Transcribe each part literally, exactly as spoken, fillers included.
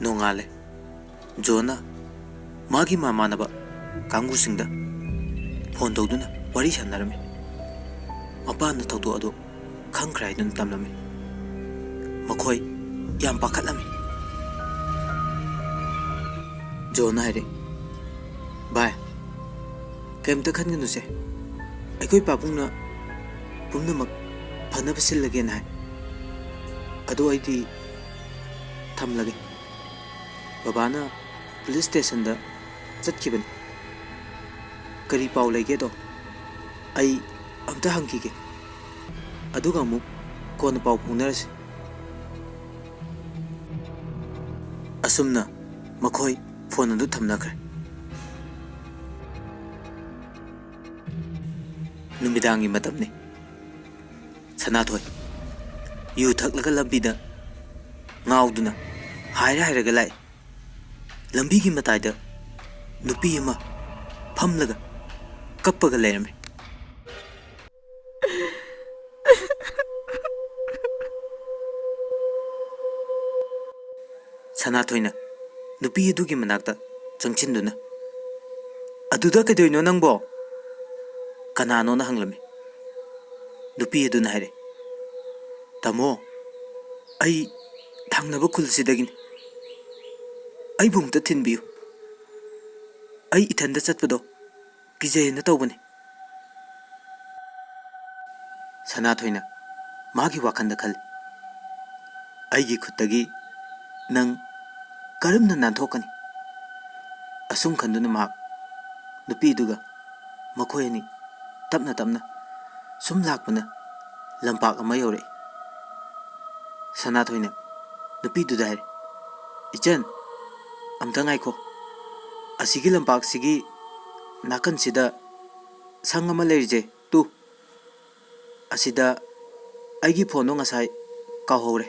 ꯅꯣꯡꯉꯥꯜꯂꯦ꯫ ꯖꯣꯟꯅ ꯃꯥꯒꯤ ꯃꯃꯥꯟꯅꯕ ꯀꯥꯡꯕꯨꯁꯤꯡꯗ ꯐꯣꯟ ꯇꯧꯗꯨꯅ ꯋꯥꯔꯤ ꯁꯥꯟꯅꯔꯝꯃꯤ꯫ ꯃꯄꯥꯅ ꯊꯧꯗꯣꯛ ꯑꯗꯨ ꯈꯪꯈ꯭ꯔꯦ ꯍꯥꯏꯗꯨꯅ ꯇꯝꯂꯝꯃꯤ꯫ ꯃꯈꯣꯏ ꯌꯥꯝ ꯄꯥꯈꯠꯂꯝꯃꯤ꯫ ꯖꯣꯟꯅ ꯍꯥꯏꯔꯦ, "ꯚꯥꯏ, ꯀꯩꯝꯇ ꯈꯟꯒꯅꯨꯁꯦ꯫ ꯑꯩꯈꯣꯏ ꯄꯥꯕꯨꯡꯅ ꯄꯨꯝꯅꯃꯛ ꯐꯅꯕ ꯁꯤꯜꯂꯒꯦꯅ ꯍꯥꯏ꯫ ꯑꯗꯣ ꯑꯩꯗꯤ ꯊꯝꯂꯒꯦ꯫ ꯕꯕꯥꯅ ꯄꯨꯂꯤꯁ ꯁ꯭ꯇꯦꯁꯟꯗ ꯆꯠꯈꯤꯕꯅꯤ꯫ ꯀꯔꯤ ꯄꯥꯎ ꯂꯩꯒꯦꯗꯣ ꯑꯩ ꯑꯝꯇ ꯍꯪꯈꯤꯒꯦ꯫ ꯑꯗꯨꯒ ꯑꯃꯨꯛ ꯀꯣꯟꯅ ꯄꯥꯎ ꯐꯥꯎꯅꯔꯁꯤ꯫" ꯑꯁꯨꯝꯅ ꯃꯈꯣꯏ ꯐꯣꯟ ꯑꯗꯨ ꯊꯝꯅꯈ꯭ꯔꯦ꯫ ꯅꯨꯃꯤꯗꯥꯡꯒꯤ ꯃꯇꯝꯅꯤ꯫ ꯁꯅꯥꯊꯣꯏ ꯌꯨ ꯊꯛꯂꯒ ꯂꯝꯕꯤꯗ ꯉꯥꯎꯗꯨꯅ ꯍꯥꯏꯔ ꯍꯥꯏꯔꯒ ꯂꯥꯛꯏ꯫ ꯂꯝꯕꯤꯒꯤ ꯃꯇꯥꯏꯗ ꯅꯨꯄꯤ ꯑꯃ ꯐꯝꯂꯒ ꯀꯞꯄꯒ ꯂꯩꯔꯝꯃꯤ꯫ ꯁꯅꯥꯊꯣꯏꯅ ꯅꯨꯄꯤ ꯑꯗꯨꯒꯤ ꯃꯅꯥꯛꯇ ꯆꯪꯁꯤꯟꯗꯨꯅ, "ꯑꯗꯨꯗ ꯀꯩꯗꯧꯔꯤꯅꯣ ꯅꯪꯕꯣ?" ꯀꯅꯥꯅꯣꯅ ꯍꯪꯂꯝꯃꯤ꯫ ꯅꯨꯄꯤ ꯑꯗꯨꯅ ꯍꯥꯏꯔꯦ, "ꯇꯥꯃꯣ, ꯑꯩ ꯊꯪꯅꯕ ꯈꯨꯜꯁꯤꯗꯒꯤꯅꯤ꯫ ꯑꯩꯕꯨ ꯑꯝꯇ ꯊꯤꯟꯕꯤꯌꯨ꯫ ꯑꯩ ꯏꯊꯟꯗ ꯆꯠꯄꯗꯣ ꯀꯤꯖꯩꯅ ꯇꯧꯕꯅꯤ꯫" ꯁꯅꯥꯊꯣꯏꯅ ꯃꯥꯒꯤ ꯋꯥꯈꯜꯗ ꯈꯜꯂꯤ, "ꯑꯩꯒꯤ ꯈꯨꯠꯇꯒꯤ ꯅꯪ ꯀꯔꯝꯅ ꯅꯥꯟꯊꯣꯛꯀꯅꯤ?" ꯑꯁꯨꯝ ꯈꯟꯗꯨꯅ ꯃꯍꯥꯛ ꯅꯨꯄꯤꯗꯨꯒ ꯃꯈꯣꯏ ꯑꯅꯤ ꯇꯞꯅ ꯇꯞꯅ ꯁꯨꯝ ꯂꯥꯛꯄꯅ ꯂꯝꯄꯥꯛ ꯑꯃ ꯌꯧꯔꯛꯏ꯫ ꯁꯅꯥꯊꯣꯏꯅ ꯅꯨꯄꯤꯗꯨꯗ ꯍꯥꯏꯔꯦ, "ꯏꯆꯟ, ꯑꯝꯇ ꯉꯥꯏꯈꯣ꯫ ꯑꯁꯤꯒꯤ ꯂꯝꯄꯥꯛꯁꯤꯒꯤ ꯅꯥꯀꯟꯁꯤꯗ ꯁꯪ ꯑꯃ ꯂꯩꯔꯤꯁꯦ, ꯇꯨ꯫ ꯑꯁꯤꯗ ꯑꯩꯒꯤ ꯐꯣꯟꯗꯣ ꯉꯁꯥꯏ ꯀꯥꯎꯍꯧꯔꯦ꯫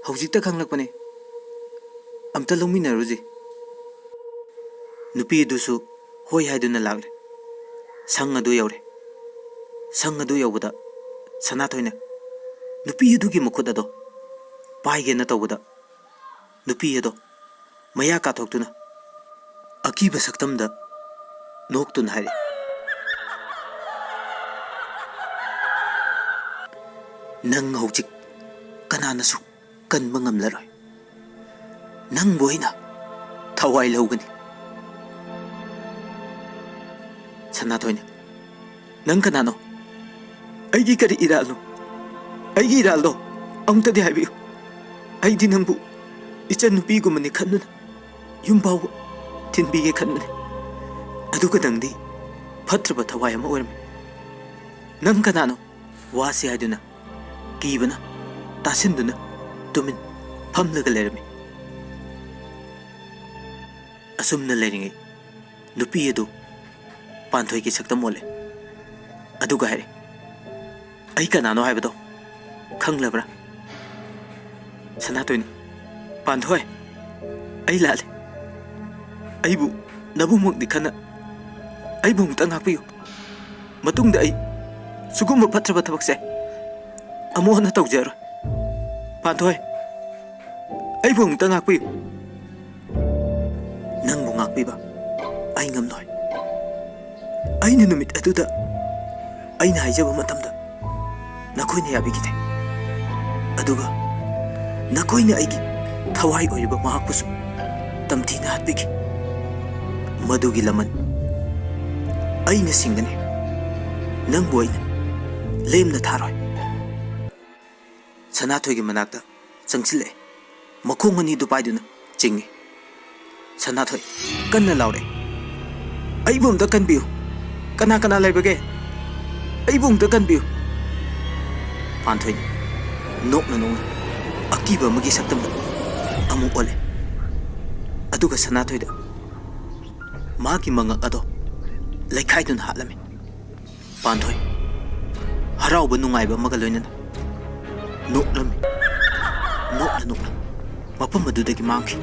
ꯍꯧꯖꯤꯛꯇ ꯈꯪꯂꯛꯄꯅꯦ꯫ ꯑꯝꯇ ꯂꯧꯃꯤꯟꯅꯔꯨꯁꯤ꯫" ꯅꯨꯄꯤ ꯑꯗꯨꯁꯨ ꯍꯣꯏ ꯍꯥꯏꯗꯨꯅ ꯂꯥꯛꯂꯦ꯫ ꯁꯪ ꯑꯗꯨ ꯌꯧꯔꯦ꯫ ꯁꯪ ꯑꯗꯨ ꯌꯧꯕꯗ ꯁꯅꯥꯊꯣꯏꯅ ꯅꯨꯄꯤ ꯑꯗꯨꯒꯤ ꯃꯈꯨꯠ ꯑꯗꯣ ꯄꯥꯏꯒꯦꯅ ꯇꯧꯕꯗ, ꯅꯨꯄꯤ ꯑꯗꯣ ꯃꯌꯥ ꯀꯥꯊꯣꯛꯇꯨꯅ ꯑꯀꯤꯕ ꯁꯛꯇꯝꯗ ꯅꯣꯛꯇꯨꯅ ꯍꯥꯏꯔꯛꯏ, "ꯅꯪ ꯍꯧꯖꯤꯛ ꯀꯅꯥꯅꯁꯨ ꯀꯟꯕ ꯉꯝꯂꯔꯣꯏ꯫ ꯅꯪꯕꯨ ꯑꯩꯅ ꯊꯋꯥꯏ ꯂꯧꯒꯅꯤ꯫" ꯁꯅꯥꯊꯣꯏꯅ, "ꯅꯪ ꯀꯅꯥꯅꯣ? ꯑꯩꯒꯤ ꯀꯔꯤ ꯏꯔꯥꯜꯅꯣ? ꯑꯩꯒꯤ ꯏꯔꯥꯜꯗꯣ ꯑꯃꯨꯛꯇꯗꯤ ꯍꯥꯏꯕꯤꯌꯨ꯫ ꯑꯩꯗꯤ ꯅꯪꯕꯨ ꯏꯆꯟ ꯅꯨꯄꯤꯒꯨꯝꯕꯅꯤ ꯈꯟꯗꯨꯅ ꯌꯨꯝ ꯐꯥꯎꯕ ꯊꯤꯟꯕꯤꯒꯦ ꯈꯟꯕꯅꯤ꯫ ꯑꯗꯨꯒ ꯅꯪꯗꯤ ꯐꯠꯇ꯭ꯔꯕ ꯊꯋꯥꯏ ꯑꯃ ꯑꯣꯏꯔꯝꯃꯤ꯫ ꯅꯪ ꯀꯅꯥꯅꯣ?" ꯋꯥꯁꯤ ꯍꯥꯏꯗꯨꯅ ꯀꯤꯕꯅ ꯇꯥꯁꯤꯟꯗꯨꯅ ꯇꯨꯃꯤꯟ ꯐꯝꯂꯒ ꯂꯩꯔꯝꯃꯤ꯫ ꯑꯁꯨꯝꯅ ꯂꯩꯔꯤꯉꯩ ꯅꯨꯄꯤ ꯑꯗꯨ ꯄꯥꯟꯊꯣꯏꯒꯤ ꯁꯛꯇꯝ ꯑꯣꯜꯂꯦ꯫ ꯑꯗꯨꯒ ꯍꯥꯏꯔꯦ, "ꯑꯩ ꯀꯅꯥꯅꯣ ꯍꯥꯏꯕꯗꯣ ꯈꯪꯂꯕ꯭ꯔꯥ?" ꯁꯅꯥꯇꯣꯏꯅ, "ꯄꯥꯟꯊꯣꯏ, ꯑꯩ ꯂꯥꯜꯂꯦ꯫ ꯑꯩꯕꯨ ꯅꯕꯨꯡꯃꯛꯅꯤ ꯈꯟꯅ ꯑꯩꯕꯨ ꯑꯃꯨꯛꯇ ꯉꯥꯛꯄꯤꯌꯨ꯫ ꯃꯇꯨꯡꯗ ꯑꯩ ꯁꯤꯒꯨꯝꯕ ꯐꯠꯇ꯭ꯔꯕ ꯊꯕꯛꯁꯦ ꯑꯃꯨꯛ ꯍꯟꯅ ꯇꯧꯖꯔꯣꯏ꯫ ꯄꯥꯟꯊꯣꯏ, ꯑꯩꯕꯨ ꯑꯃꯨꯛꯇ ꯉꯥꯛꯄꯤꯌꯨ꯫" "ꯅꯪꯕꯨ ꯉꯥꯛꯄꯤꯕ ꯑꯩ ꯉꯝꯂꯣꯏ꯫ ꯑꯩꯅ ꯅꯨꯃꯤꯠ ꯑꯗꯨꯗ ꯑꯩꯅ ꯍꯥꯏꯖꯕ ꯃꯇꯝꯗ ꯅꯈꯣꯏꯅ ꯌꯥꯕꯤꯈꯤꯗꯦ꯫ ꯑꯗꯨꯒ ꯅꯈꯣꯏꯅ ꯑꯩꯒꯤ ꯊꯋꯥꯏ ꯑꯣꯏꯔꯤꯕ ꯃꯍꯥꯛꯄꯨꯁꯨ ꯇꯝꯊꯤꯅ ꯍꯥꯠꯄꯤꯈꯤ꯫ ꯃꯗꯨꯒꯤ ꯂꯃꯟ ꯑꯩꯅ ꯁꯤꯡꯒꯅꯤ꯫ ꯅꯪꯕꯨ ꯑꯩꯅ ꯂꯦꯝꯅ ꯊꯥꯔꯣꯏ꯫" ꯁꯅꯥꯊꯣꯏꯒꯤ ꯃꯅꯥꯛꯇ ꯆꯪꯁꯤꯜꯂꯛꯑꯦ꯫ ꯃꯈꯣꯡ ꯑꯅꯤꯗꯨ ꯄꯥꯏꯗꯨꯅ ꯆꯤꯡꯏ꯫ ꯁꯅꯥꯊꯣꯏ ꯀꯟꯅ ꯂꯥꯎꯔꯛꯏ, "ꯑꯩꯕꯨ ꯑꯝꯇ ꯀꯟꯕꯤꯌꯨ꯫ ꯀꯅꯥ ꯀꯅꯥ ꯂꯩꯕꯒꯦ? ꯑꯩꯕꯨ ꯑꯝꯇ ꯀꯟꯕꯤꯌꯨ꯫" ꯄꯥꯟꯊꯣꯏꯅ ꯅꯣꯛꯅ ꯅꯣꯛꯅ ꯑꯀꯤꯕ ꯑꯃꯒꯤ ꯁꯛꯇꯝꯗ ꯑꯃꯨꯛ ꯑꯣꯜꯂꯦ꯫ ꯑꯗꯨꯒ ꯁꯅꯥꯊꯣꯏꯗ ꯃꯥꯒꯤ ꯃꯉꯛ ꯑꯗꯣ ꯂꯩꯈꯥꯏꯗꯨꯅ ꯍꯥꯠꯂꯝꯃꯤ꯫ ꯄꯥꯟꯊꯣꯏ ꯍꯔꯥꯎꯕ ꯅꯨꯡꯉꯥꯏꯕ ꯑꯃꯒ ꯂꯣꯏꯅꯅ ꯅꯣꯛꯂꯝꯃꯤ꯫ ꯅꯣꯛꯅ ꯅꯣꯛꯅ ꯃꯐꯝ ꯑꯗꯨꯗꯒꯤ ꯃꯥꯡꯈꯤ꯫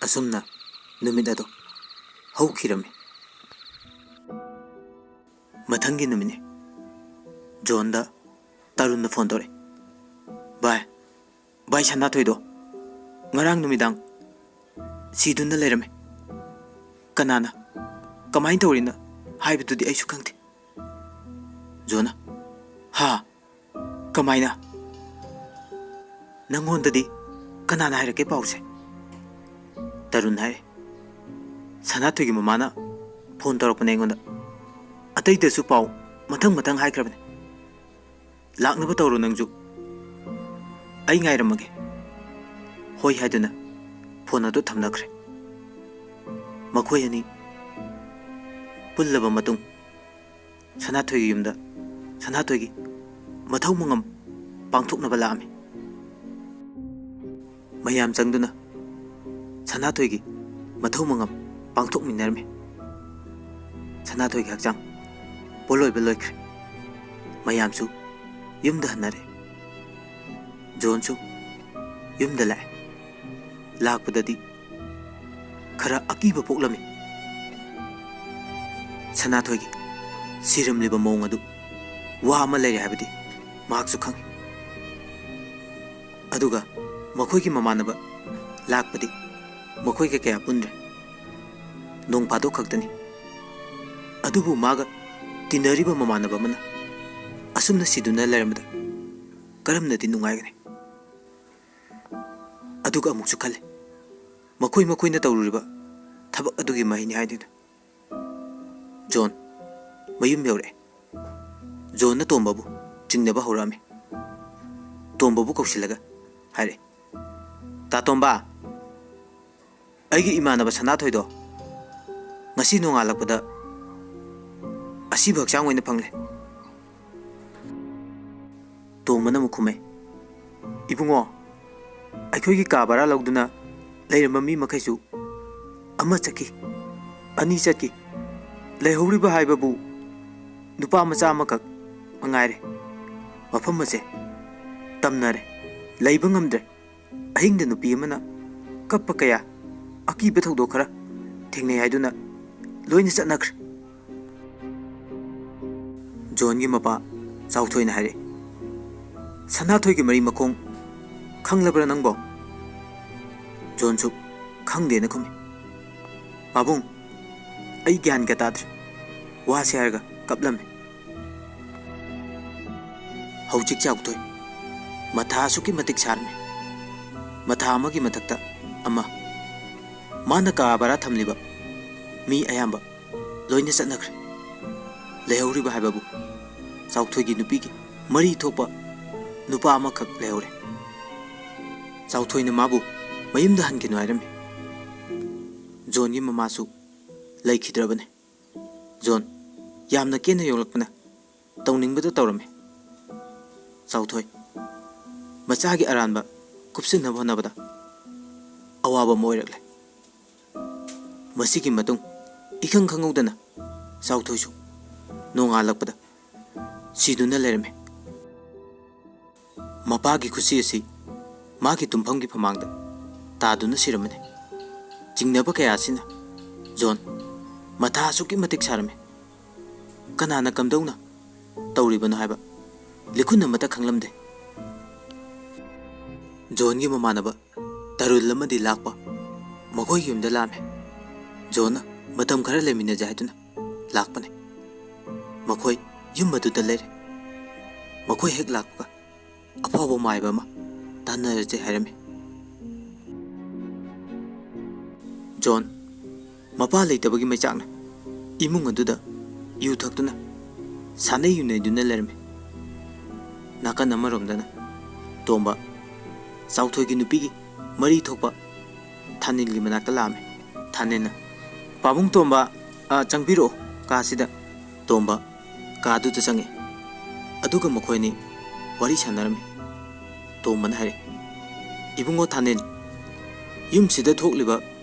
ꯑꯁꯨꯝꯅ ꯅꯨꯃꯤꯠ ꯑꯗꯣ ꯍꯧꯈꯤꯔꯝꯃꯤ꯫ ꯃꯊꯪꯒꯤ ꯅꯨꯃꯤꯠꯅꯤ꯫ ꯖꯣꯟꯗ ꯇꯔꯨꯟꯅ ꯐꯣꯟ ꯇꯧꯔꯛꯑꯦ꯫ "ꯚꯥꯏ, ꯚꯥꯏ, ꯁꯅꯥꯊꯣꯏꯗꯣ ꯉꯔꯥꯡ ꯅꯨꯃꯤꯗꯥꯡ ꯁꯤꯗꯨꯅ ꯂꯩꯔꯝꯃꯦ꯫ ꯀꯅꯥꯅ, ꯀꯃꯥꯏꯅ ꯇꯧꯔꯤꯅꯣ ꯍꯥꯏꯕꯗꯨꯗꯤ ꯑꯩꯁꯨ ꯈꯪꯗꯦ꯫" ꯖꯣꯟꯅ, "ꯍꯥ? ꯀꯃꯥꯏꯅ? ꯅꯪꯉꯣꯟꯗꯗꯤ ꯀꯅꯥꯅ ꯍꯥꯏꯔꯛꯀꯦ ꯄꯥꯎꯁꯦ?" ꯇꯔꯨꯟ ꯍꯥꯏꯔꯦ, "ꯁꯅꯥꯊꯣꯏꯒꯤ ꯃꯃꯥꯅ ꯐꯣꯟ ꯇꯧꯔꯛꯄꯅꯦ ꯑꯩꯉꯣꯟꯗ꯫ ꯑꯇꯩꯗꯁꯨ ꯄꯥꯎ ꯃꯊꯪ ꯃꯊꯪ ꯍꯥꯏꯈ꯭ꯔꯕꯅꯦ꯫ ꯂꯥꯛꯅꯕ ꯇꯧꯔꯣ ꯅꯪꯁꯨ꯫ ꯑꯩ ꯉꯥꯏꯔꯝꯃꯒꯦ꯫" ꯍꯣꯏ ꯍꯥꯏꯗꯨꯅ ꯐꯣꯟ ꯑꯗꯨ ꯊꯝꯅꯈ꯭ꯔꯦ꯫ ꯃꯈꯣꯏ ꯑꯅꯤ ꯄꯨꯜꯂꯕ ꯃꯇꯨꯡ, ꯁꯅꯥꯊꯣꯏꯒꯤ ꯌꯨꯝꯗ ꯁꯅꯥꯊꯣꯏꯒꯤ ꯃꯊꯧ ꯃꯉꯝ ꯄꯥꯡꯊꯣꯛꯅꯕ ꯂꯥꯛꯑꯝꯃꯤ꯫ ꯃꯌꯥꯝ ꯆꯪꯗꯨꯅ ꯁꯅꯥꯊꯣꯏꯒꯤ ꯃꯊꯧ ꯃꯉꯝ ꯄꯥꯡꯊꯣꯛꯃꯤꯟꯅꯔꯝꯃꯤ꯫ ꯁꯅꯥꯊꯣꯏꯒꯤ ꯍꯛꯆꯥꯡ ꯄꯣꯠꯂꯣꯏꯕ ꯂꯣꯏꯈ꯭ꯔꯦ꯫ ꯃꯌꯥꯝꯁꯨ ꯌꯨꯝꯗ ꯍꯟꯅꯔꯦ꯫ ꯖꯣꯟꯁꯨ ꯌꯨꯝꯗ ꯂꯥꯛꯑꯦ꯫ ꯂꯥꯛꯄꯗꯗꯤ ꯈꯔ ꯑꯀꯤꯕ ꯄꯣꯛꯂꯝꯃꯤ꯫ ꯁꯅꯥꯊꯣꯏꯒꯤ ꯁꯤꯔꯝꯂꯤꯕ ꯃꯑꯣꯡ ꯑꯗꯨ ꯋꯥ ꯑꯃ ꯂꯩꯔꯦ ꯍꯥꯏꯕꯗꯤ ꯃꯍꯥꯛꯁꯨ ꯈꯪꯏ꯫ ꯑꯗꯨꯒ ꯃꯈꯣꯏꯒꯤ ꯃꯃꯥꯟꯅꯕ ꯂꯥꯛꯄꯗꯤ ꯃꯈꯣꯏꯒ ꯀꯌꯥ ꯄꯨꯟꯗ꯭ꯔꯦ꯫ ꯅꯣꯡ ꯐꯥꯗꯣꯛ ꯈꯛꯇꯅꯤ꯫ ꯑꯗꯨꯕꯨ ꯃꯥꯒ ꯇꯤꯟꯅꯔꯤꯕ ꯃꯃꯥꯟꯅꯕ ꯑꯃꯅ ꯑꯁꯨꯝꯅ ꯁꯤꯗꯨꯅ ꯂꯩꯔꯝꯕꯗ ꯀꯔꯝꯅꯗꯤ ꯅꯨꯡꯉꯥꯏꯒꯅꯤ? ꯑꯗꯨꯒ ꯑꯃꯨꯛꯁꯨ ꯈꯜꯂꯤ, ꯃꯈꯣꯏ ꯃꯈꯣꯏꯅ ꯇꯧꯔꯨꯔꯤꯕ ꯊꯕꯛ ꯑꯗꯨꯒꯤ ꯃꯍꯩꯅꯤ ꯍꯥꯏꯗꯨꯅ꯫ ꯖꯣꯟ ꯃꯌꯨꯝ ꯌꯧꯔꯛꯑꯦ꯫ ꯖꯣꯟꯅ ꯇꯣꯝꯕꯕꯨ ꯆꯤꯡꯅꯕ ꯍꯧꯔꯛꯑꯝꯃꯤ꯫ ꯇꯣꯝꯕꯕꯨ ꯀꯧꯁꯤꯜꯂꯒ ꯍꯥꯏꯔꯛꯑꯦ, "ꯇꯥ ꯇꯣꯝꯕ, ꯑꯩꯒꯤ ꯏꯃꯥꯟꯅꯕ ꯁꯅꯥꯊꯣꯏꯗꯣ ꯉꯁꯤ ꯅꯣꯡꯉꯥꯜꯂꯛꯄꯗ ꯑꯁꯤꯕ ꯍꯛꯆꯥꯡ ꯑꯣꯏꯅ ꯐꯪꯂꯦ꯫" ꯇꯣꯝꯕꯅ ꯑꯃꯨꯛ ꯈꯨꯝꯃꯦ, "ꯏꯕꯨꯡꯉꯣ, ꯑꯩꯈꯣꯏꯒꯤ ꯀꯥ ꯚꯔꯥ ꯂꯧꯗꯨꯅ ꯂꯩꯔꯝꯕ ꯃꯤ ꯃꯈꯩꯁꯨ ꯑꯃ ꯆꯠꯈꯤ, ꯑꯅꯤ ꯆꯠꯈꯤ, ꯂꯩꯍꯧꯔꯤꯕ ꯍꯥꯏꯕꯕꯨ ꯅꯨꯄꯥ ꯃꯆꯥ ꯑꯃꯈꯛ ꯃꯉꯥꯏꯔꯦ꯫ ꯃꯐꯝ ꯑꯁꯦ ꯇꯝꯅꯔꯦ, ꯂꯩꯕ ꯉꯝꯗ꯭ꯔꯦ꯫ ꯑꯍꯤꯡꯗ ꯅꯨꯄꯤ ꯑꯃꯅ ꯀꯞꯄ ꯀꯌꯥ, ꯑꯀꯤꯕ ꯊꯧꯗꯣꯛ ꯈꯔ ꯊꯦꯡꯅꯩ ꯍꯥꯏꯗꯨꯅ ꯂꯣꯏꯅ ꯆꯠꯅꯈ꯭ꯔꯦ꯫" ꯖꯣꯟꯒꯤ ꯃꯄꯥ ꯆꯥꯎꯊꯣꯏꯅ ꯍꯥꯏꯔꯛꯏ, "ꯁꯅꯥꯊꯣꯏꯒꯤ ꯃꯔꯤ ꯃꯈꯣꯡ ꯈꯪꯂꯕ꯭ꯔꯥ ꯅꯪꯕꯣ?" ꯖꯣꯟꯁꯨ "ꯈꯪꯗꯦꯅ" ꯈꯨꯝꯃꯤ꯫ "ꯄꯥꯕꯨꯡ, ꯑꯩ ꯒ꯭ꯌꯥꯟꯒ ꯇꯥꯗ꯭ꯔꯦ, ꯋꯥꯁꯦ" ꯍꯥꯏꯔꯒ ꯀꯞꯂꯝꯃꯤ꯫ ꯍꯧꯖꯤꯛ ꯆꯥꯎꯊꯣꯏ ꯃꯊꯥ ꯑꯁꯨꯛꯀꯤ ꯃꯇꯤꯛ ꯁꯥꯔꯝꯃꯤ, ꯃꯊꯥ ꯑꯃꯒꯤ ꯃꯊꯛꯇ ꯑꯃ꯫ ꯃꯥꯅ ꯀꯥ ꯚꯔꯥ ꯊꯝꯂꯤꯕ ꯃꯤ ꯑꯌꯥꯝꯕ ꯂꯣꯏꯅ ꯆꯠꯅꯈ꯭ꯔꯦ꯫ ꯂꯩꯍꯧꯔꯤꯕ ꯍꯥꯏꯕꯕꯨ ꯆꯥꯎꯊꯣꯏꯒꯤ ꯅꯨꯄꯤꯒꯤ ꯃꯔꯤ ꯊꯣꯛꯄ ꯅꯨꯄꯥ ꯑꯃꯈꯛ ꯂꯩꯍꯧꯔꯦ꯫ ꯆꯥꯎꯊꯣꯏꯅ ꯃꯥꯕꯨ ꯃꯌꯨꯝꯗ ꯍꯟꯈꯤꯅꯨ ꯍꯥꯏꯔꯝꯃꯤ꯫ ꯖꯣꯟꯒꯤ ꯃꯃꯥꯁꯨ ꯂꯩꯈꯤꯗ꯭ꯔꯕꯅꯤ꯫ ꯖꯣꯟ ꯌꯥꯝꯅ ꯀꯦꯅ ꯌꯣꯛꯂꯛꯄꯅ ꯇꯧꯅꯤꯡꯕꯗ ꯇꯧꯔꯝꯃꯤ꯫ ꯆꯥꯎꯊꯣꯏ ꯃꯆꯥꯒꯤ ꯑꯔꯥꯟꯕ ꯀꯨꯞꯁꯤꯟꯅꯕ ꯍꯣꯠꯅꯕꯗ ꯑꯋꯥꯕ ꯑꯃ ꯑꯣꯏꯔꯛꯂꯦ꯫ ꯃꯁꯤꯒꯤ ꯃꯇꯨꯡ ꯏꯈꯪ ꯈꯪꯍꯧꯗꯅ ꯆꯥꯎꯊꯣꯏꯁꯨ ꯅꯣꯡꯉꯥꯜꯂꯛꯄꯗ ꯁꯤꯗꯨꯅ ꯂꯩꯔꯝꯃꯤ꯫ ꯃꯄꯥꯒꯤ ꯈꯨꯠꯁꯤ ꯑꯁꯤ ꯃꯥꯒꯤ ꯇꯨꯝꯐꯝꯒꯤ ꯐꯃꯥꯡꯗ ꯇꯥꯗꯨꯅ ꯁꯤꯔꯝꯃꯅꯤ꯫ ꯆꯤꯡꯅꯕ ꯀꯌꯥ ꯑꯁꯤꯅ ꯖꯣꯟ ꯃꯊꯥ ꯑꯁꯨꯛꯀꯤ ꯃꯇꯤꯛ ꯁꯥꯔꯝꯃꯤ꯫ ꯀꯅꯥꯅ ꯀꯝꯗꯧꯅ ꯇꯧꯔꯤꯕꯅꯣ ꯍꯥꯏꯕ ꯂꯤꯈꯨꯟ ꯑꯃꯠꯇ ꯈꯪꯂꯝꯗꯦ꯫ ꯖꯣꯟꯒꯤ ꯃꯃꯥꯟꯅꯕ ꯇꯔꯨꯜ ꯑꯃꯗꯤ ꯂꯥꯛꯄ ꯃꯈꯣꯏꯒꯤ ꯌꯨꯝꯗ ꯂꯥꯛꯑꯝꯃꯤ꯫ ꯖꯣꯟꯅ ꯃꯇꯝ ꯈꯔ ꯂꯩꯃꯤꯟꯅꯖꯦ ꯍꯥꯏꯗꯨꯅ ꯂꯥꯛꯄꯅꯤ꯫ ꯃꯈꯣꯏ ꯌꯨꯝ ꯑꯗꯨꯗ ꯂꯩꯔꯦ꯫ ꯃꯈꯣꯏ ꯍꯦꯛ ꯂꯥꯛꯄꯒ ꯑꯐꯥꯎꯕ ꯃꯥꯏꯕ ꯑꯃ ꯇꯥꯟꯅꯔꯁꯦ ꯍꯥꯏꯔꯝꯃꯤ꯫ ꯖꯣꯟ ꯃꯄꯥ ꯂꯩꯇꯕꯒꯤ ꯃꯩꯆꯥꯛꯅ ꯏꯃꯨꯡ ꯑꯗꯨꯗ ꯌꯨ ꯊꯛꯇꯨꯅ ꯁꯥꯟꯅꯩ ꯌꯨꯅꯩꯗꯨꯅ ꯂꯩꯔꯝꯃꯤ꯫ ꯅꯥꯀꯟ ꯑꯃꯔꯣꯝꯗꯅ ꯇꯣꯝꯕ, ꯆꯥꯎꯊꯣꯏꯒꯤ ꯅꯨꯄꯤꯒꯤ ꯃꯔꯤ ꯊꯣꯛꯄ ꯊꯥꯅꯤꯜꯒꯤ ꯃꯅꯥꯛꯇ ꯂꯥꯛꯑꯝꯃꯤ꯫ ꯊꯥꯅꯤꯜꯅ, "ꯄꯥꯕꯨꯡ ꯇꯣꯝꯕ, ꯑ, ꯆꯪꯕꯤꯔꯛꯑꯣ ꯀꯥꯁꯤꯗ"꯫ ꯇꯣꯝꯕ ꯀꯥꯗꯨꯗ ꯆꯪꯉꯛꯏ꯫ ꯑꯗꯨꯒ ꯃꯈꯣꯏ ꯑꯅꯤ ꯋꯥꯔꯤ ꯁꯥꯟꯅꯔꯝꯃꯤ꯫ ꯇꯣꯝꯕꯅ ꯍꯥꯏꯔꯛꯏ, "ꯏꯕꯨꯡꯉꯣ ꯊꯥꯅꯤꯜ, ꯌꯨꯝꯁꯤꯗ ꯊꯣꯛꯂꯤꯕ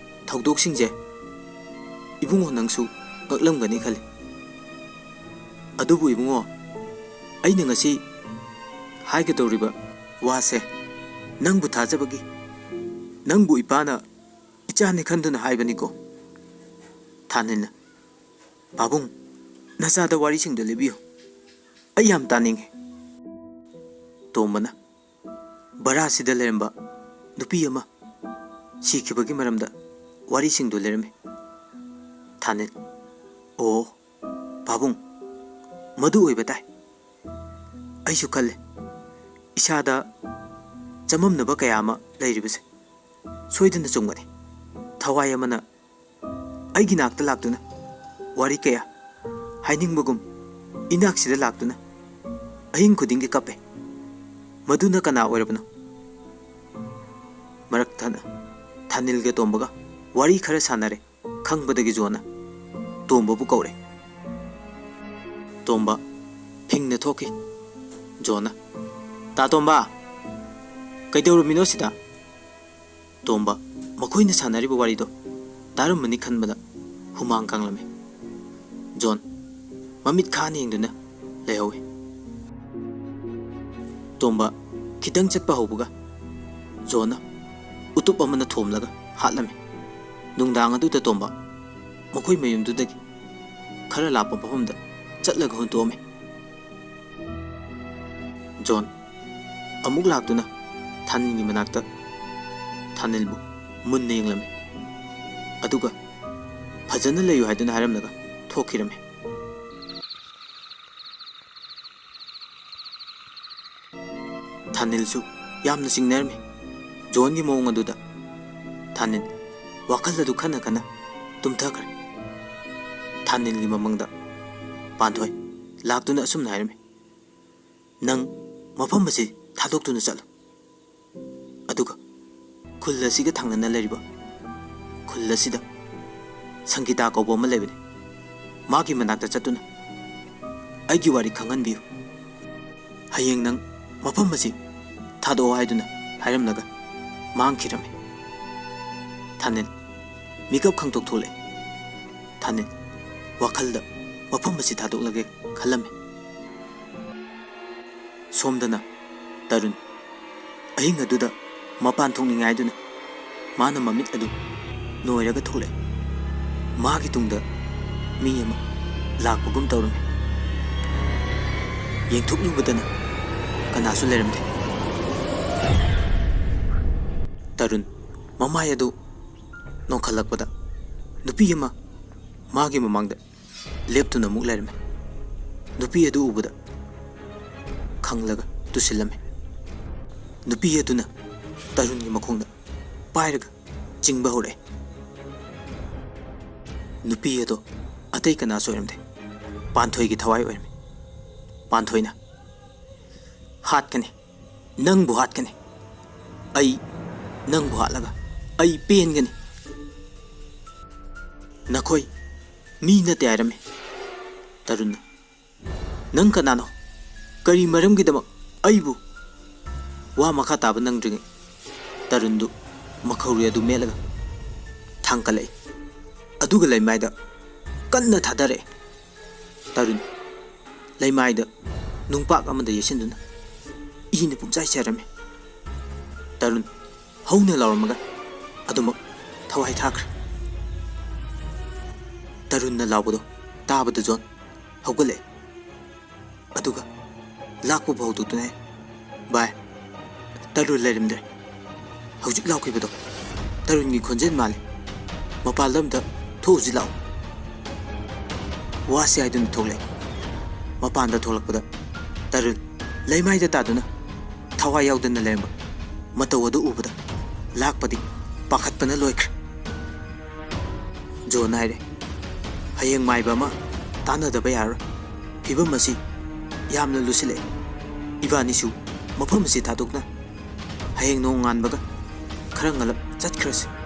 ꯊꯧꯗꯣꯛꯁꯤꯡꯁꯦ ꯏꯕꯨꯡꯉꯣ ꯅꯪꯁꯨ ꯉꯛꯂꯝꯒꯅꯤ ꯈꯜꯂꯤ꯫ ꯑꯗꯨꯕꯨ ꯏꯕꯨꯡꯉꯣ, ꯑꯩꯅ ꯉꯁꯤ ꯍꯥꯏꯒꯗꯧꯔꯤꯕ ꯋꯥꯁꯦ ꯅꯪꯕꯨ ꯊꯥꯖꯕꯒꯤ, ꯅꯪꯕꯨ ꯏꯄꯥꯅ ꯏꯆꯥꯅꯤ ꯈꯟꯗꯨꯅ ꯍꯥꯏꯕꯅꯤꯀꯣ"꯫ ꯊꯥꯅꯤꯜꯅ, "ꯄꯥꯕꯨꯡ, ꯅꯆꯥꯗ ꯋꯥꯔꯤꯁꯤꯡꯗꯣ ꯂꯤꯕꯤꯌꯨ"꯫ ꯑꯩ ꯌꯥꯝ ꯇꯥꯅꯤꯡꯉꯤ꯫ ꯇꯣꯝꯕꯅ ꯚꯔꯥꯁꯤꯗ ꯂꯩꯔꯝꯕ ꯅꯨꯄꯤ ꯑꯃ ꯁꯤꯈꯤꯕꯒꯤ ꯃꯔꯝꯗ ꯋꯥꯔꯤꯁꯤꯡꯗꯨ ꯂꯩꯔꯝꯃꯤ꯫ ꯊꯥꯅꯤꯜ, "ꯑꯣ, ꯄꯥꯕꯨꯡ, ꯃꯗꯨ ꯑꯣꯏꯕ ꯇꯥꯏ꯫ ꯑꯩꯁꯨ ꯈꯜꯂꯦ, ꯏꯁꯥꯗ ꯆꯃꯝꯅꯕ ꯀꯌꯥ ꯑꯃ ꯂꯩꯔꯤꯕꯁꯦ ꯁꯣꯏꯗꯅ ꯆꯨꯝꯒꯅꯤ꯫ ꯊꯋꯥꯏ ꯑꯃꯅ ꯑꯩꯒꯤ ꯅꯥꯛꯇ ꯂꯥꯛꯇꯨꯅ ꯋꯥꯔꯤ ꯀꯌꯥ ꯍꯥꯏꯅꯤꯡꯕꯒꯨꯝ ꯏꯅꯥꯛꯁꯤꯗ ꯂꯥꯛꯇꯨꯅ ꯑꯍꯤꯡ ꯈꯨꯗꯤꯡꯒꯤ ꯀꯞꯄꯦ꯫ ꯃꯗꯨꯅ ꯀꯅꯥ ꯑꯣꯏꯔꯕꯅꯣ?" ꯃꯔꯛ ꯊꯠꯅ ꯊꯥꯅꯤꯜꯒ ꯇꯣꯝꯕꯒ ꯋꯥꯔꯤ ꯈꯔ ꯁꯥꯟꯅꯔꯦ꯫ ꯈꯪꯕꯗꯒꯤ ꯖꯣꯟꯅ ꯇꯣꯝꯕꯕꯨ ꯀꯧꯔꯦ꯫ ꯇꯣꯝꯕ ꯐꯤꯡꯅ ꯊꯣꯛꯈꯤ꯫ ꯖꯣꯟꯅ, "ꯇꯥ ꯇꯣꯝꯕ, ꯀꯩꯗꯧꯔꯝꯃꯤꯅꯣ ꯁꯤꯗ?" ꯇꯣꯝꯕ ꯃꯈꯣꯏꯅ ꯁꯥꯟꯅꯔꯤꯕ ꯋꯥꯔꯤꯗꯣ ꯇꯥꯔꯝꯃꯅꯤ ꯈꯟꯕꯗ ꯍꯨꯃꯥꯡ ꯀꯥꯡꯂꯝꯃꯤ꯫ ꯖꯣꯟ ꯃꯃꯤꯠ ꯈꯥꯅ ꯌꯦꯡꯗꯨꯅ ꯂꯩꯍꯧꯏ꯫ ꯇꯣꯝꯕ ꯈꯤꯇꯪ ꯆꯠꯄ ꯍꯧꯕꯒ ꯖꯣꯟꯅ ꯎꯇꯨꯞ ꯑꯃꯅ ꯊꯣꯝꯂꯒ ꯍꯥꯠꯂꯝꯃꯤ꯫ ꯅꯨꯡꯗꯥꯡ ꯑꯗꯨꯗ ꯇꯣꯝꯕ ꯃꯈꯣꯏ ꯃꯌꯨꯝꯗꯨꯗꯒꯤ ꯈꯔ ꯂꯥꯞꯄ ꯃꯐꯝꯗ ꯆꯠꯂꯒ ꯍꯨꯟꯇꯣꯛꯑꯝꯃꯤ꯫ ꯖꯣꯟ ꯑꯃꯨꯛ ꯂꯥꯛꯇꯨꯅ ꯊꯥꯅꯤꯜꯒꯤ ꯃꯅꯥꯛꯇ ꯊꯥꯅꯤꯜꯕꯨ ꯃꯨꯟꯅ ꯌꯦꯡꯂꯝꯃꯤ꯫ ꯑꯗꯨꯒ ꯐꯖꯅ ꯂꯩꯌꯨ ꯍꯥꯏꯗꯨꯅ ꯍꯥꯏꯔꯝꯂꯒ ꯊꯣꯛꯈꯤꯔꯝꯃꯤ꯫ ꯊꯥꯅꯤꯜꯁꯨ ꯌꯥꯝꯅ ꯆꯤꯡꯅꯔꯝꯃꯤ ꯖꯣꯟꯒꯤ ꯃꯑꯣꯡ ꯑꯗꯨꯗ꯫ ꯊꯥꯅꯤꯜ ꯋꯥꯈꯜ ꯑꯗꯨ ꯈꯟꯅ ꯈꯟꯅ ꯇꯨꯝꯊꯈ꯭ꯔꯦ꯫ ꯊꯥꯅꯤꯜꯒꯤ ꯃꯃꯪꯗ ꯄꯥꯟꯊꯣꯏ ꯂꯥꯛꯇꯨꯅ ꯑꯁꯨꯝꯅ ꯍꯥꯏꯔꯝꯃꯤ, "ꯅꯪ ꯃꯐꯝ ꯑꯁꯤ ꯊꯥꯗꯣꯛꯇꯨꯅ ꯆꯠꯂꯨ꯫ ꯑꯗꯨꯒ ꯈꯨꯜ ꯑꯁꯤꯒ ꯊꯪꯅꯅ ꯂꯩꯔꯤꯕ ꯈꯨꯜ ꯑꯁꯤꯗ ꯁꯪꯒꯤꯇꯥ ꯀꯧꯕ ꯑꯃ ꯂꯩꯕꯅꯤ꯫ ꯃꯥꯒꯤ ꯃꯅꯥꯛꯇ ꯆꯠꯇꯨꯅ ꯑꯩꯒꯤ ꯋꯥꯔꯤ ꯈꯪꯍꯟꯕꯤꯌꯨ꯫ ꯍꯌꯦꯡ ꯅꯪ ꯃꯐꯝ ꯑꯁꯤ ꯊꯥꯗꯣꯛꯑꯣ" ꯍꯥꯏꯗꯨꯅ ꯍꯥꯏꯔꯝꯂꯒ ꯃꯥꯡꯈꯤꯔꯝꯃꯤ꯫ ꯊꯥꯅꯤꯜ ꯃꯤꯀꯞ ꯈꯪꯇꯣꯛ ꯊꯣꯛꯂꯛꯑꯦ꯫ ꯊꯥꯅꯤꯜ ꯋꯥꯈꯜꯗ ꯃꯐꯝ ꯑꯁꯤ ꯊꯥꯗꯣꯛꯂꯒꯦ ꯈꯜꯂꯝꯃꯤ꯫ ꯁꯣꯝꯗꯅ ꯇꯔꯨꯟ ꯑꯍꯤꯡ ꯑꯗꯨꯗ ꯃꯄꯥꯟ ꯊꯣꯛꯅꯤꯡꯉꯥꯏꯗꯨꯅ ꯃꯥꯅ ꯃꯃꯤꯠ ꯑꯗꯨ ꯅꯣꯏꯔꯒ ꯊꯣꯛꯂꯛꯏ꯫ ꯃꯥꯒꯤ ꯇꯨꯡꯗ ꯃꯤ ꯑꯃ ꯂꯥꯛꯄꯒꯨꯝ ꯇꯧꯔꯝꯃꯤ꯫ ꯌꯦꯡꯊꯣꯛꯂꯨꯕꯗꯅ ꯀꯅꯥꯁꯨ ꯂꯩꯔꯝꯗꯦ꯫ ꯇꯔꯨꯟ ꯃꯃꯥꯏ ꯑꯗꯨ ꯅꯣꯟꯈꯠꯂꯛꯄꯗ ꯅꯨꯄꯤ ꯑꯃ ꯃꯥꯒꯤ ꯃꯃꯥꯡꯗ ꯂꯦꯞꯇꯨꯅ ꯑꯃꯨꯛ ꯂꯩꯔꯝꯃꯤ꯫ ꯅꯨꯄꯤ ꯑꯗꯨ ꯎꯕꯗ ꯈꯪꯂꯒ ꯇꯨꯁꯤꯜꯂꯝꯃꯤ꯫ ꯅꯨꯄꯤ ꯑꯗꯨꯅ ꯇꯔꯨꯟꯒꯤ ꯃꯈꯣꯡꯗ ꯄꯥꯏꯔꯒ ꯆꯤꯡꯕ ꯍꯧꯔꯛꯑꯦ꯫ ꯅꯨꯄꯤ ꯑꯗꯣ ꯑꯇꯩ ꯀꯅꯥꯁꯨ ꯑꯣꯏꯔꯝꯗꯦ, ꯄꯥꯟꯊꯣꯏꯒꯤ ꯊꯋꯥꯏ ꯑꯣꯏꯔꯝꯃꯤ꯫ ꯄꯥꯟꯊꯣꯏꯅ, "ꯍꯥꯠꯀꯅꯤ, ꯅꯪꯕꯨ ꯍꯥꯠꯀꯅꯤ꯫ ꯑꯩ ꯅꯪꯕꯨ ꯍꯥꯠꯂꯒ ꯑꯩ ꯄꯦꯟꯒꯅꯤ꯫ ꯅꯈꯣꯏ ꯃꯤ ꯅꯠꯇꯦ" ꯍꯥꯏꯔꯝꯃꯤ꯫ ꯇꯔꯨꯟꯅ, "ꯅꯪ ꯀꯅꯥꯅꯣ? ꯀꯔꯤ ꯃꯔꯝꯒꯤꯗꯃꯛ ꯑꯩꯕꯨ?" ꯋꯥ ꯃꯈꯥ ꯇꯥꯕ ꯅꯪꯗ꯭ꯔꯤꯉꯩ ꯇꯔꯨꯟꯗꯨ ꯃꯈꯧꯔꯤ ꯑꯗꯨ ꯃꯦꯠꯂꯒ ꯊꯥꯡꯀꯠꯂꯛꯏ꯫ ꯑꯗꯨꯒ ꯂꯩꯃꯥꯏꯗ ꯀꯟꯅ ꯊꯥꯗꯔꯛꯏ꯫ ꯇꯔꯨꯟ ꯂꯩꯃꯥꯏꯗ ꯅꯨꯡꯄꯥꯛ ꯑꯃꯗ ꯌꯩꯁꯤꯟꯗꯨꯅ ꯏꯅ ꯄꯨꯡꯆꯥꯏ ꯆꯥꯏꯔꯝꯃꯤ꯫ ꯇꯔꯨꯟ ꯍꯧꯅ ꯂꯥꯎꯔꯝꯃꯒ ꯑꯗꯨꯃꯛ ꯊꯋꯥꯏ ꯊꯥꯈ꯭ꯔꯦ꯫ ꯇꯔꯨꯟꯅ ꯂꯥꯎꯕꯗꯣ ꯇꯥꯕꯗ ꯖꯣꯟ ꯍꯧꯒꯠꯂꯛꯑꯦ꯫ ꯑꯗꯨꯒ ꯂꯥꯛꯄꯕꯨ ꯍꯧꯗꯣꯛꯇꯨꯅ, "ꯚꯥꯏ, ꯇꯔꯨꯟ ꯂꯩꯔꯝꯗ꯭ꯔꯦ꯫ ꯍꯧꯖꯤꯛ ꯂꯥꯎꯈꯤꯕꯗꯣ ꯇꯔꯨꯟꯒꯤ ꯈꯣꯟꯖꯦꯜ ꯃꯥꯜꯂꯤ꯫ ꯃꯄꯥꯟ ꯂꯝꯗ ꯊꯣꯛꯎꯁꯤ ꯂꯥꯛꯑꯣ꯫" ꯋꯥꯁꯤ ꯍꯥꯏꯗꯨꯅ ꯊꯣꯛꯂꯛꯑꯦ꯫ ꯃꯄꯥꯟꯗ ꯊꯣꯛꯂꯛꯄꯗ ꯇꯔꯨꯟ ꯂꯩꯃꯥꯏꯗ ꯇꯥꯗꯨꯅ ꯊꯋꯥꯏ ꯌꯥꯎꯗꯅ ꯂꯩꯔꯝꯕ ꯃꯇꯧ ꯑꯗꯨ ꯎꯕꯗ ꯂꯥꯛꯄꯗꯤ ꯄꯥꯈꯠꯄꯅ ꯂꯣꯏꯈ꯭ꯔꯦ꯫ ꯖꯣꯟ ꯍꯥꯏꯔꯦ, "ꯍꯌꯦꯡ ꯃꯥꯏꯕ ꯑꯃ ꯇꯥꯟꯅꯗꯕ ꯌꯥꯔꯔꯣꯏ꯫ ꯐꯤꯕꯝ ꯑꯁꯤ ꯌꯥꯝꯅ ꯂꯨꯁꯤꯜꯂꯛꯑꯦ꯫ ꯏꯕꯥꯅꯤꯁꯨ ꯃꯐꯝ ꯑꯁꯤ ꯊꯥꯗꯣꯛꯅ ꯍꯌꯦꯡ ꯅꯣꯡꯉꯥꯟꯕꯒ ꯈꯔ ꯉꯜꯂꯞ ꯆꯠꯈ꯭ꯔꯁꯤ꯫"